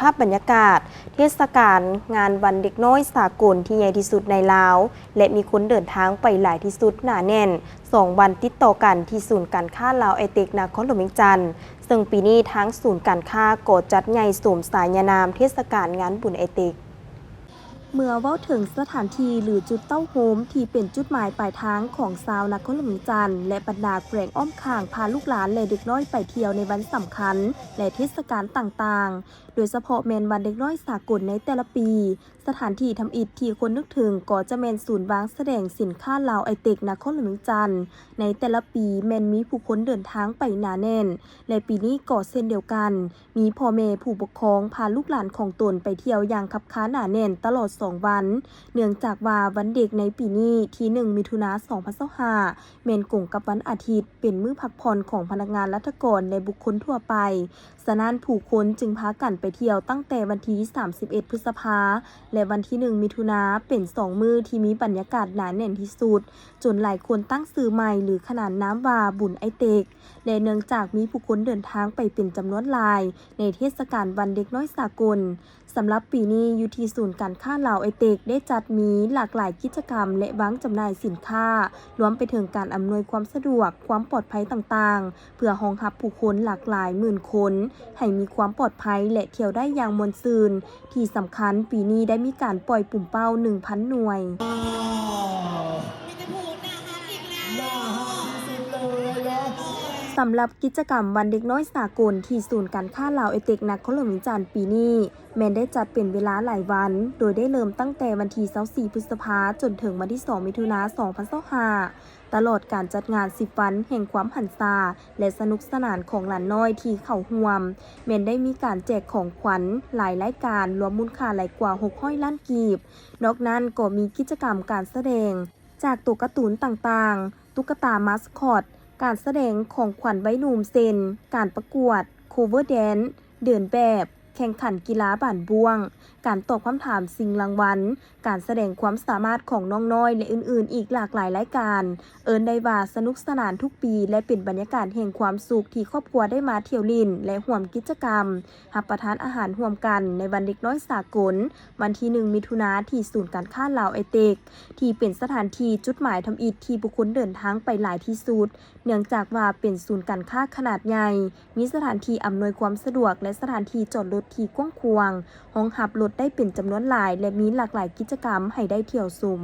ພາບບັນຍາກາດເທດສະການງານວັນເດັກນ້ອຍສາກົນທີ່ໃຫຍ່ທີ່ສຸດໃນລາວ ແລະ ມີຄົນເດີນທາງໄປຫຼາຍທີ່ສຸດໜາແໜ້ນສອງວັນຕິດຕໍ່ກັນທີ່ສູນການຄ້າລາວໄອເຕັກນະຄອນຫຼວງວຽງຈັນ, ເຊິ່ງປີນີ້ທາງສູນການຄ້າກໍຈັດໃຫຍ່ສົມສາຍານາມເທດສະການງານບຸນໄອເຕັກ. ເມື່ອເວົ້າເຖິງສະຖານທີ່ ຫຼື ຈຸດເຕົ້າໂຮມທີ່ເປັນຈຸດໝາຍປາຍທາງຂອງຊາວນະຄອນຫຼວງວຽງຈັນ ແລະ ບັນດາແຂວງອ້ອມຂ້າງ ພາລູກຫຼານ ແລະ ເດັກນ້ອຍໄປທ່ຽວໃນວັນສຳຄັນ ແລະ ເທດສະການຕ່າງໆ ໂດຍສະເພາະແມ່ນວັນເດັກນ້ອຍສາກົນໃນແຕ່ລະປີ, ສະຖານທີ່ທຳອິດທີ່ຄົນນຶກເຖິງກໍຈະແມ່ນສູນວາງສະແດງສິນຄ້າລາວໄອເຕັກນະຄອນຫຼວງວຽງຈັນ. ໃນແຕ່ລະປີແມ່ນມີຜູ້ຄົນເດີນທາງໄປໜາແໜ້ນ ແລະ ປີນີ້ກໍເຊັ່ນດຽວກັນ, ມີພໍ່ແມ່ຜູ້ປົກຄອງພາລູກຫຼານຂອງຕົນໄປທ່ຽວຢ່າງຄັບຄາໜາແໜ້ນຕະຫຼອດສອງວັນ, ເນື່ອງຈາກວ່າວັນເດັກໃນປີນີ້ທີໜຶ່ງ ມິຖຸນາ ສອງພັນຊາວຫ້າ ແມ່ນກົງກັບວັນອາທິດ ເປັນມື້ພັກຜ່ອນຂອງພະນັກງານລັດຖະກອນ ແລະ ບຸກຄົນທົ່ວໄປ. ສະນັ້ນຜູ້ຄົນຈຶ່ງພາກັນໄປທ່ຽວຕັ້ງແຕ່ວັນທີສາມສິບເອັດ ພຶດສະພາ ແລະ ວັນທີໜຶ່ງ ມິຖຸນາ ເປັນສອງມື້ທີ່ມີບັນຍາກາດໜາແໜ້ນທີ່ສຸດ, ຈົນຫຼາຍຄົນຕັ້ງຊື່ໃໝ່ ຫຼື ຂນານນາມວ່າບຸນໄອເຕັກ ແລະ ເນື່ອງຈາກມີຜູ້ຄົນເດີນທາງໄປເປັນຈຳນວນຫຼາຍໃນເທດສະການວັນເດັກນ້ອຍສາກົນ, ສຳລັບປີນີ້ຢູ່ທີ່ສູນການຄ້າລາວໄອເຕັກໄດ້ຈັດມີຫຼາກຫຼາຍກິດຈະກຳ ແລະ ວາງຈຳໜ່າຍສິນຄ້າ, ລວມໄປເຖິງການອຳນວຍຄວາມສະດວກ, ຄວາມປອດໄພຕ່າງໆ ເພື່ອຮອງຮັບຜູ້ຄົນຫຼາກຫຼາຍໝື່ນຄົນ ໃຫ້ມີຄວາມປອດໄພ ແລະ ທ່ຽວໄດ້ຢ່າງມ່ວນຊື່ນ. ທີ່ສຳຄັນ, ປີນີ້ໄດ້ມີການປ່ອຍປຸ້ມເປົ້າໜຶ່ງພັນໜ່ວຍ. ສຳລັບກິດຈະກຳວັນເດັກນ້ອຍສາກົນທີ່ສູນການຄ້າລາວໄອເຕັກນະຄອນຫຼວງວຽງຈັນປີນີ້ ແມ່ນໄດ້ຈັດເປັນເວລາຫຼາຍວັນ, ໂດຍໄດ້ເລີ່ມຕັ້ງແຕ່ວັນທີຊາວສີ່ ພຶດສະພາ ຈົນເຖິງວັນທີສອງ ມິຖຸນາ ສອງພັນຊາວຫ້າ. ຕະຫຼອດການຈັດງານສິບວັນແຫ່ງຄວາມຫັນສາ ແລະ ສະໜຸກສະໜານຂອງຫຼານນ້ອຍທີ່ເຂົ້າຮ່ວມ, ແມ່ນໄດ້ມີການແຈກຂອງຂວັນຫຼາຍລາຍການ, ລວມມູນຄ່າຫຼາຍກວ່າຫົກຮ້ອຍລ້ານກີບ. ນອກນັ້ນກໍມີກິດຈະກຳການສະແດງຈາກໂຕກາຕູນຕ່າງໆ, ຕຸກກະຕາມາສຄອດ, ການສະແດງຂອງຂວັນໄວໜຸ່ມ ເຊັ່ນ ການປະກວດ ໂຄເວີແດນ, ເດີນແບບ, ແຂ່ງຂັນກິລາບານບ້ວງ, ການຕອບຄຳຖາມຊິງລາງວັນ, ການສະແດງຄວາມສາມາດຂອງນ້ອງນ້ອຍ ແລະ ອື່ນໆອີກຫຼາກຫຼາຍລາຍການ. ເອີ້ນໄດ້ວ່າສະໜຸກສະໜານທຸກປີ ແລະ ເປັນບັນຍາກາດແຫ່ງຄວາມສຸກທີ່ຄອບຄົວໄດ້ມາທ່ຽວຫຼິ້ນ ແລະ ຮ່ວມກິດຈະກຳ ຮັບປະທານອາຫານຮ່ວມກັນໃນວັນເດັກນ້ອຍສາກົນ ວັນທີໜຶ່ງ ມິຖຸນາ ທີ່ສູນການຄ້າລາວໄອເຕັກ ທີ່ເປັນສະຖານທີ່ຈຸດໝາຍທຳອິດທີ່ຜູ້ຄົນເດີນທາງໄປຫຼາຍທີ່ສຸດ. ເນື່ອງຈາກວ່າເປັນສູນການຄ້າຂະໜາດໃຫຍ່, ມີສະຖານທີ່ອຳນວຍຄວາມສະດວກ ແລະ ສະຖານທີ່ຈອດລົດທີ່ກວ້າງຂວາງ, ຮອງຮັບລົດໄດ້ເປັນຈຳນວນຫຼາຍ ແລະ ມີຫຼາກຫຼາຍກິດຈະກຳໃຫ້ໄດ້ທ່ຽວຊົມ.